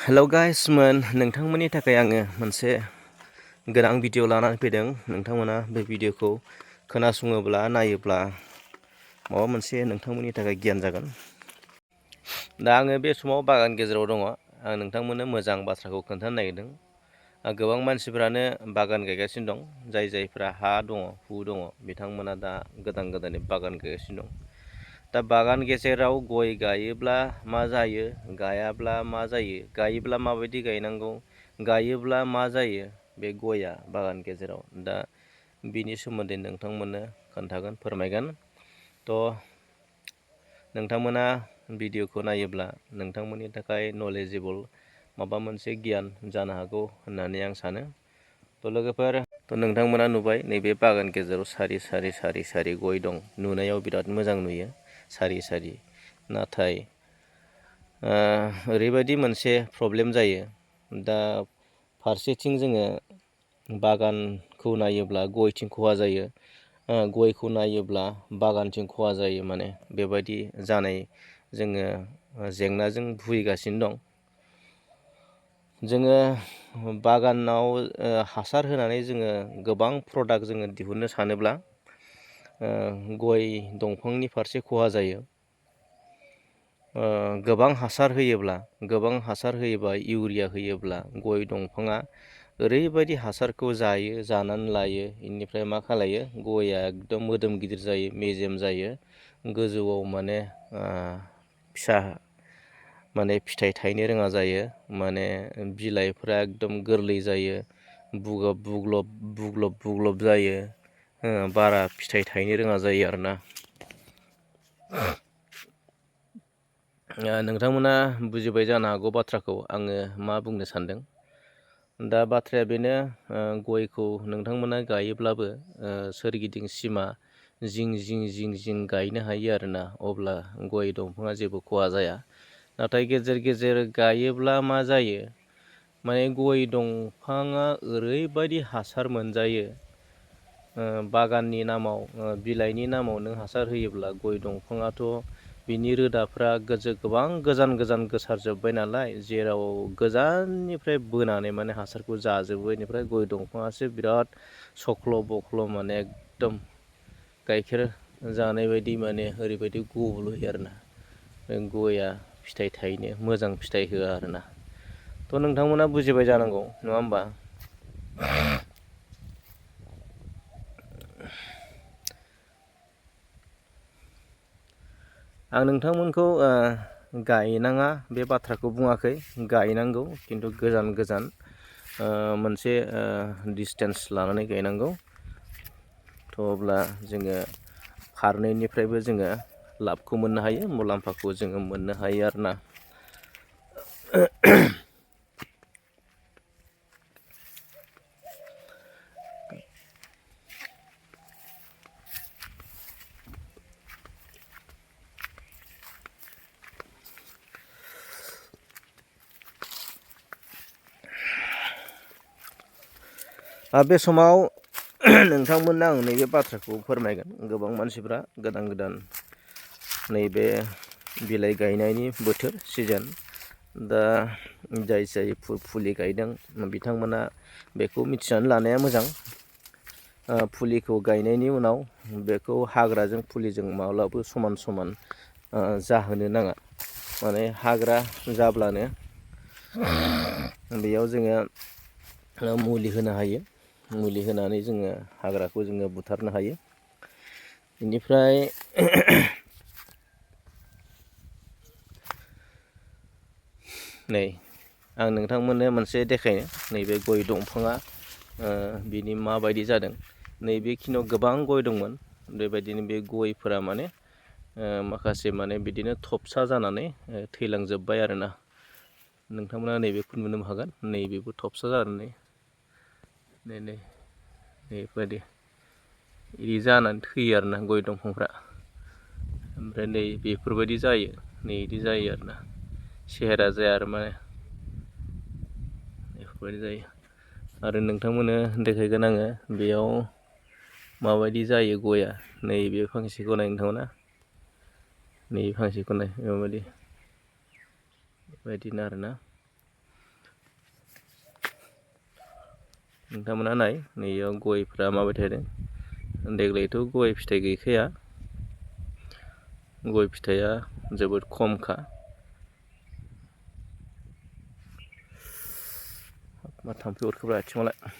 Hello guys नोंथांमोननि थाखाय आङो मोनसे गोनां भिडिअ लानानै फैदों। नोंथांमोना बे भिडिअखौ खोनासङोब्ला नायोब्ला माबा मोनसे नोंथांमोननि थाखाय गियान जागोन। दा आङो बे समाव बागान गेजेराव दङ। आं नोंथांमोननो मोजां बाथ्राखौ खोन्थानो नागिरदों। गोबां मानसिफ्रानो बागान गायगासिनो दं। जायफ्रा हा दङ, हु दङ, बिथांमोना दा गोदानै बागान गायगासिनो दं। दा बागान गेजेराव गय गायोब्ला मा जायो, गायाब्ला मा जायो, गायोब्ला माबायदि गायनांगौ, गायोब्ला मा जायो बे गया बागान गेजेराव, दा बिनि सोमोन्दै नोंथांमोननो खोन्थागोन, फोरमायगोन। नोंथांमोना भिडिअखौ नायोब्ला नोंथांमोननि थाखाय नलेजेबोल माबा मोनसे गियान जानो हागौ होननानै आं सानो। लोगोफोर, नोंथांमोना नुबाय नैबे बागान गेजेराव सारि गय दं। नुनायाव बिराद मोजां नुयो, सारि। नाथाय ओरैबायदि मोनसे प्रब्लेम जायो। दा फारसेथिं जोङो बागानखौ नायोब्ला गयथिं खहा जायो, गयखौ नायोब्ला बागानथिं खहा जायो। माने बेबायदि जानाय जोङो जेंनाजों भुगिगासिनो दं। जोङो बागानाव हासार होनानै जोङो गोबां प्रडाक्ट जोङो दिहुननो सानोब्ला गय दंफांनि फारसे खहा जायो। गोबां हासार होयोबा इउरिया होयोब्ला गय दंफाङा ओरैबायदि हासारखौ जायो, जानानै लायो। बेनिफ्राय मा खालायो, गया एकदम मोदोम गिदिर जायो, मेजेम जायो, गोजौआव माने फिथाइ थायनो रोङा जायो। माने बिलाइफ्रा एकदम गोरलै जायो, बुग्लब जायो, बारा फिथाइ थायनो रोङा जायो आरोना। नोंथांमोना बुजिबाय जानो हागौ बाथ्राखौ आङो मा बुंनो सानदों। दा बाथ्राया बेनो, गयखौ नोंथांमोना गायोब्लाबो सोरगिदिं सिमा जिं गायनो हायो आरोना। अब्ला गय दंफाङा जेबो खहा जाया। नाथाय गेजेर गायोब्ला मा जायो, माने गय दंफाङा ओरैबायदि हासार मोनजायो। बागाननि नामाव, बिलाइनि नामाव नों हासार होयोब्ला गय दंफाङाथ' बिनि रोदाफ्रा गोबां गोजान गोसारजोब्बाय नालाय, जेराव गोजाननिफ्राय बोनानै माने हासारखौ जाजोबो। बेनिफ्राय गय दंफाङासो बिराद सख्ल' बख्ल' माने एकदम गाइखेर जानाय बायदि, माने ओरैबायदि गब्ल'यो आरोना। गया फिथाइ थायनो मोजां फिथाइ होआ आरोना। नोंथांमोना बुजिबाय जानांगौ, नङा होमबा? आं नोंथांमोनखौ गायनाङा बे बाथ्राखौ बुङाखै, गायनांगौ, खिन्थु गोजान मोनसे डिसटेन्स लानानै गायनांगौ। अब्ला जोङो फारनैनिफ्रायबो जोङो लाबखौ मोननो हायो, मुलाम्फाखौ जोङो मोननो हायो आरोना। बे समाव नोंथांमोननो आं नैबे बाथ्राखौ फोरमायगोन। गोबां मानसिफ्रा गोदान नैबे बिलाइ गायनायनि बोथोर, सिजोन। दा जाय फुलि गायदों बिथांमोना बेखौ मिथिनानै लानाया मोजां। फुलिखौ गायनायनि उनाव बेखौ हाग्राजों फुलिजों माब्लाबो समान जाहोनो नाङा। माने हाग्रा जाब्लानो बेयाव जोङो मुलि होनो हायो। मुलि होनानै जोङो हाग्राखौ जोङो बुथारनो हायो। बेनिफ्राय नै आं नोंथांमोननो मोनसे देखायनो, नैबे गय दंफाङा बिनि माबायदि जादों। नैबेखिनियाव गोबां गय दंमोन। बेबायदिनो बे गयफोरा माने माखासे माने बिदिनो थबसा जानानै थैलांजोब्बाय आरोना। नोंथांमोना नैबेखौ नुनो हागोन। नैबेबो थबसा जानानै नै बेबायदि बिदि जानानै थैयो आरोना गय दंफांफ्रा। ओमफ्राय नै बेफोरबायदि जायो, नै बिदि जायो आरोना। सेहेरा जाया आरो माने बेफोरबायदि जायो। आरो नोंथांमोननो देखायगोन आङो बेयाव माबायदि जायो गया। नैबे फांसेखौ नाय नोंथांमोना, नैबे फांसेखौ नाय, बेबायदिनो आरोना। नोंथांमोना नाय नैयाव गयफ्रा माबायदि थादों। देग्लायथ' गय फिथाइ गैखाया, गय फिथाइया जोबोद खमखा। मा थाम्फै अरखोब्रा आथिङावलाय।